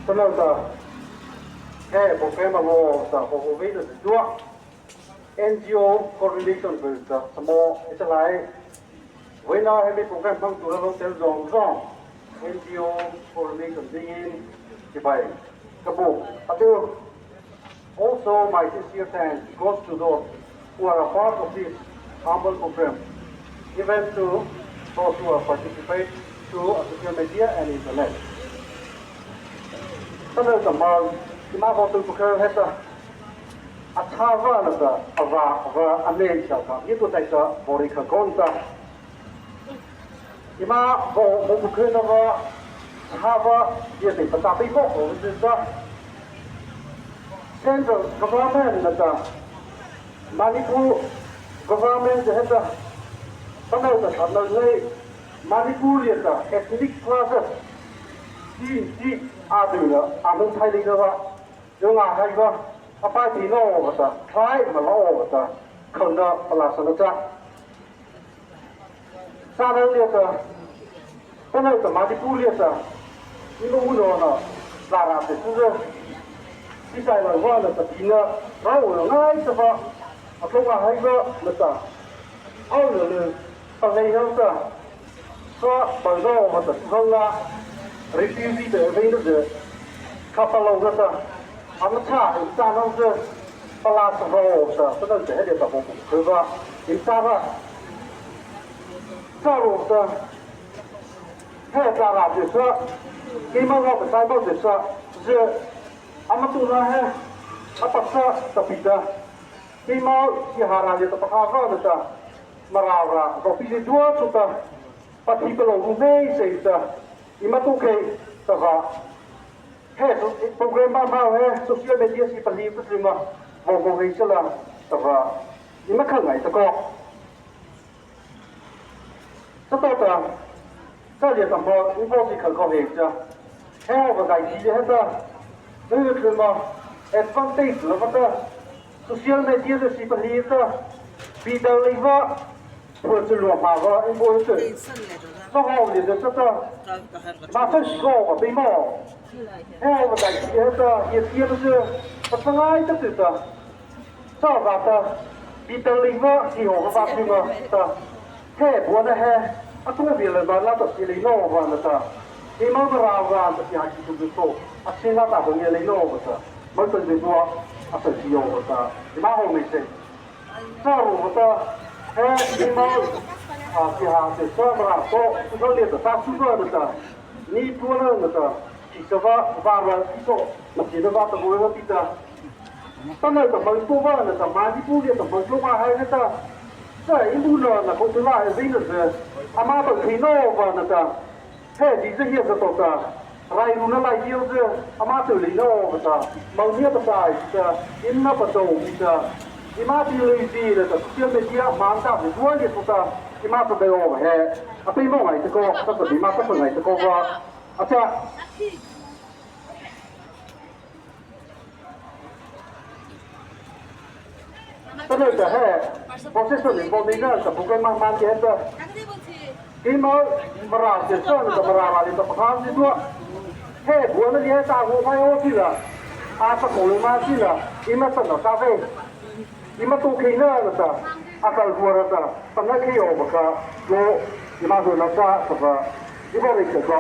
那个he program amo sa ho ho ve na dua NGO coordination with the samo isalai voina hemi program hmang tura lo tel zawng zawng NGO coordination dingin chibai ka buk a chu. Also my sincere thanks goes to those who are a part of this humble program, even to those who are participate through social media and internet. Sanel Tamal, ima ko tu kher heta athava na ta ava ava ane cha ka ni tu tai sa bori kha kon ta ima bo bo ku kher na va thava ye te pa ta pi mo ko sa Central government na ta Manipur government de heta Tamil ta thamna nei Manipur ye ta ethnic classes chi chi a du na a mung thai li na wa yo nga hai wa a pa ti no wa ta try ma lo wa ta khon na pala sa na cha sa na le ta Tamil ta Manipur ye ta ni mo no na la ra te su ที่ใจเราว่าเราจะกินนะเราง่ายจะว่าเอาตัวมาให้ก็เราจะเอาเลยตอนนี้เราจะ说本身我们的时候呢，refugee 的为的是，他发了个是，他们差三都是巴拉什么是，不能这里的不是吧？你啥个？这路是，太杂了，就是，你们我们三包就是是。ama tu na he apaksa tapita ki mau si hara le ta pakha na ta marara ko pi dua chu ta pathi pelo ru nei sei ta ima tu ke ta va he program ma ma he social media si pali tu ma mo mo hei sala ta va ima khang ngai ta ko ta ta ta ta le ta mo u bo si khal ko he cha he ho ba dai chi he ta 那个嘛，advantage 了嘛的，social media 的是不离的，比较离个，或者落马个，一般是，那好的这个，马上是个被毛，哎，我在这个也也不是，不是爱的这个，这个的，比较离个是我个把这个的，嘿，我呢嘿，啊，左边了嘛，那就是离那个了的。你们个老个是还是就是说，啊，现在大朋友来弄不是，没准就说啊，手机用不是，你妈好没事。这我的，哎，你们啊，是哈，是说嘛，说说的是啥说的是，你不能那个，其实话话了说，那其实话都不会记得。当然，怎么说话呢？怎么你不的怎么说话还是个，这一路呢，那公司那还真的是，阿妈都听到吧那个。嘿，你这些是多少？来路那来就是阿妈手里那个啥，毛捏不在是，因那不走是，你妈是累积的，是小妹姐忙大是多的是啥？你妈是在哦嘿，啊对毛来这个，这是你妈不是来这个个，啊这。这个是嘿，我是说你帮你那是不跟慢慢点的。ima mara se son da mara la ta pakhan si tua he bu na ye ta go phai o ti la a sa ko le ma si la ima san da sa ve ima tu khi na la ta a kal bu ra ta pa na khi o ba ka lo ima zo na sa sa ba ima ri ke ko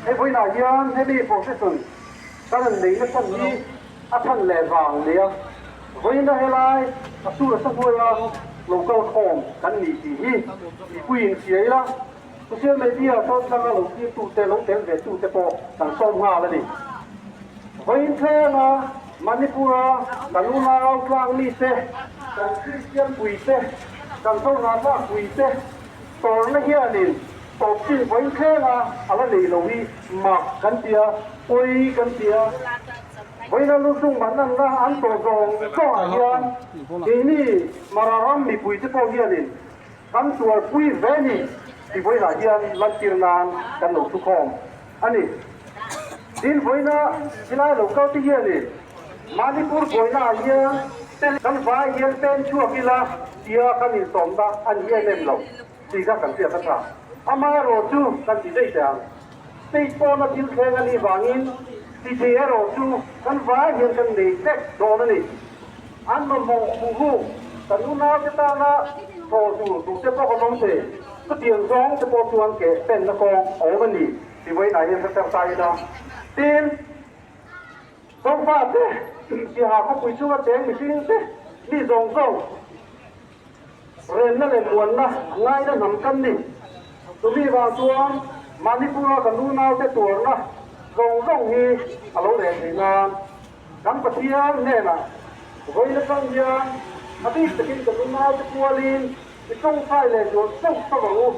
he voi na yan he mi procession ta na nei na san ni a than le wang le voi na he lai a su la sa hoi la local form kan ni ti hi i puin siai la social media ton tanga lo ti tu te lo tel ve tu te po kan som ha la ni voin thlenga Manipura kanuna tlang mi te kan Christian pui te kan zo na ta pui te tor na hianin top chin voin thlenga ala nei lo hi mak kan tia oi kan tia voina lu sung man nan na an to zong zo a hian keini mararam mi pui te pawh hianin kan tuar pui ve ni ti vawilah hian lantir nan kan lo thu khawm a ni. Tin vawiina chilai lo kal te hianin Manipur vawiina ah hian kan vai hian pen chhuak ila tia kan insawm na a ni em em lo tih kha kan hriat a tha. Amaherawhchu kan ti daih teh ang, state pawna thil thleng a nih vangin. Ti thei erawh chu kan vai hian kan nei vek dawn a ni. An mamawh hmuh hnu kan unaute tana thaw tur duhte pawh kan awm thei. Chutiang zawng te pawh chuan ke penna kawng a awm a ni ti vawiinah hian hre ta ila. Tin, Zofa te, Siaha khawpui chunga cheng mihring te, mi zawng zawng Remna leh muanna ngaina hnam kan ni. Chumi vang chuan Manipur-a kan unaute tuarna zawng zawng hi a lo reh theih nan kan Pathian hnenah vawiin atang hian a bik takin kan unaute kualin i tawngtai leh zual sauh sauh ang u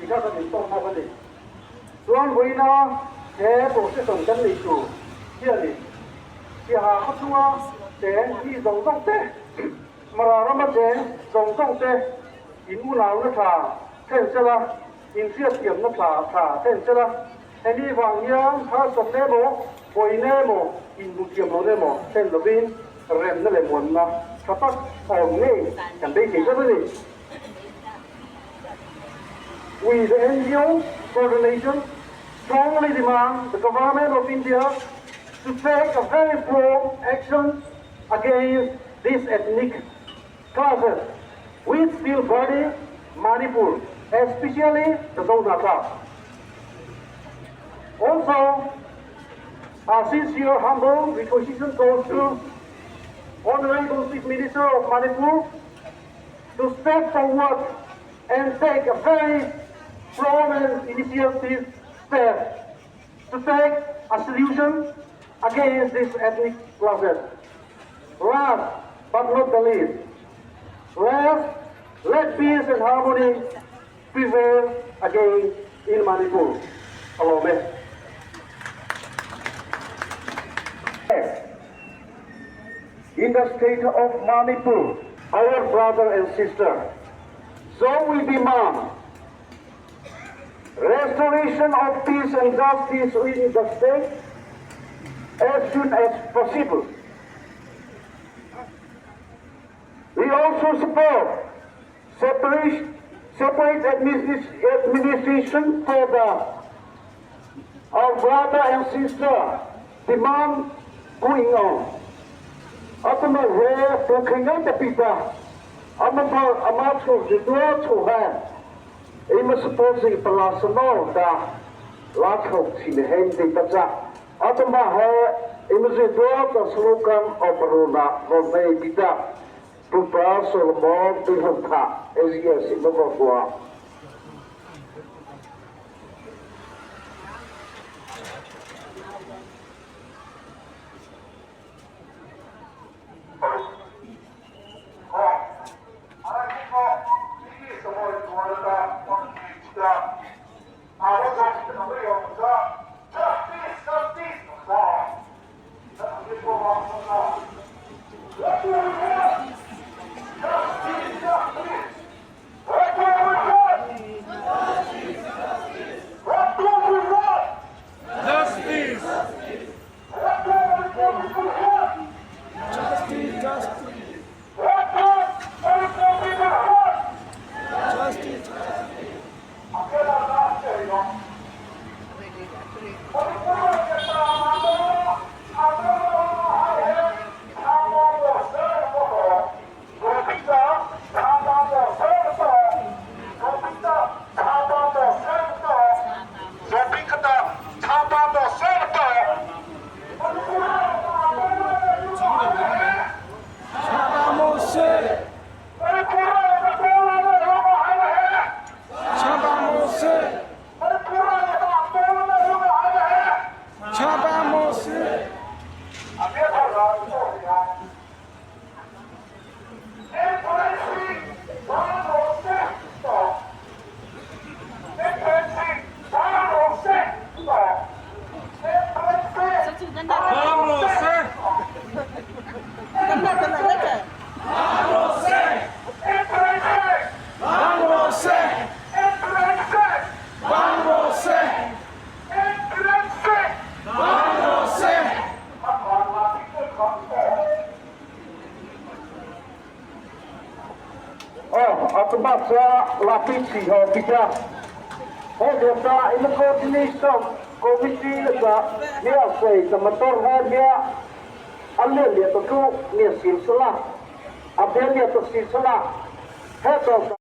tih kha kan intawk bawk a ni. Chuan vawiina he procession kan nei tur hianin Siaha khawchhunga cheng mi zawng zawng te, Mara rama cheng zawng zawng te in unauna tha thlen sela, in hriatthiamna tha tha thlen sela, hemi vang hian harsatna emaw, pawina emaw, inhmuhthiam lohna emaw thlen lovin remna leh muanna tha tak a awm ngei kan beisei tlat a ni. We the NGO coordination strongly demand the government of India to take a very firm action against these ethnic clashes which still burning Manipur, especially the Zohnahthlak. Also, our sincere humble requisition goes to Honorable Chief Minister of Manipur to step forward and take a very prominent initiative step to take a solution against this ethnic clashes. Last but not the least, let, let peace and harmony prevail again in Manipur. Alome. In the state of Manipur, our brother and sister, so we demand restoration of peace and justice in the state as soon as possible. We also support separate, separate administration for the our brother and sister demand going on. Atuma re tu khengai ta pita ama ama chu jido chu ha ima support si palasano da la chok chi hen ti ta cha atuma he ima jido ta slogan operona ro nei pita Pupa Solomon ti hong tha AGS ima ko He the coordination committee la mia sei ta motor he mia a lia to tu mia sil sala a bia lia to sil sala he to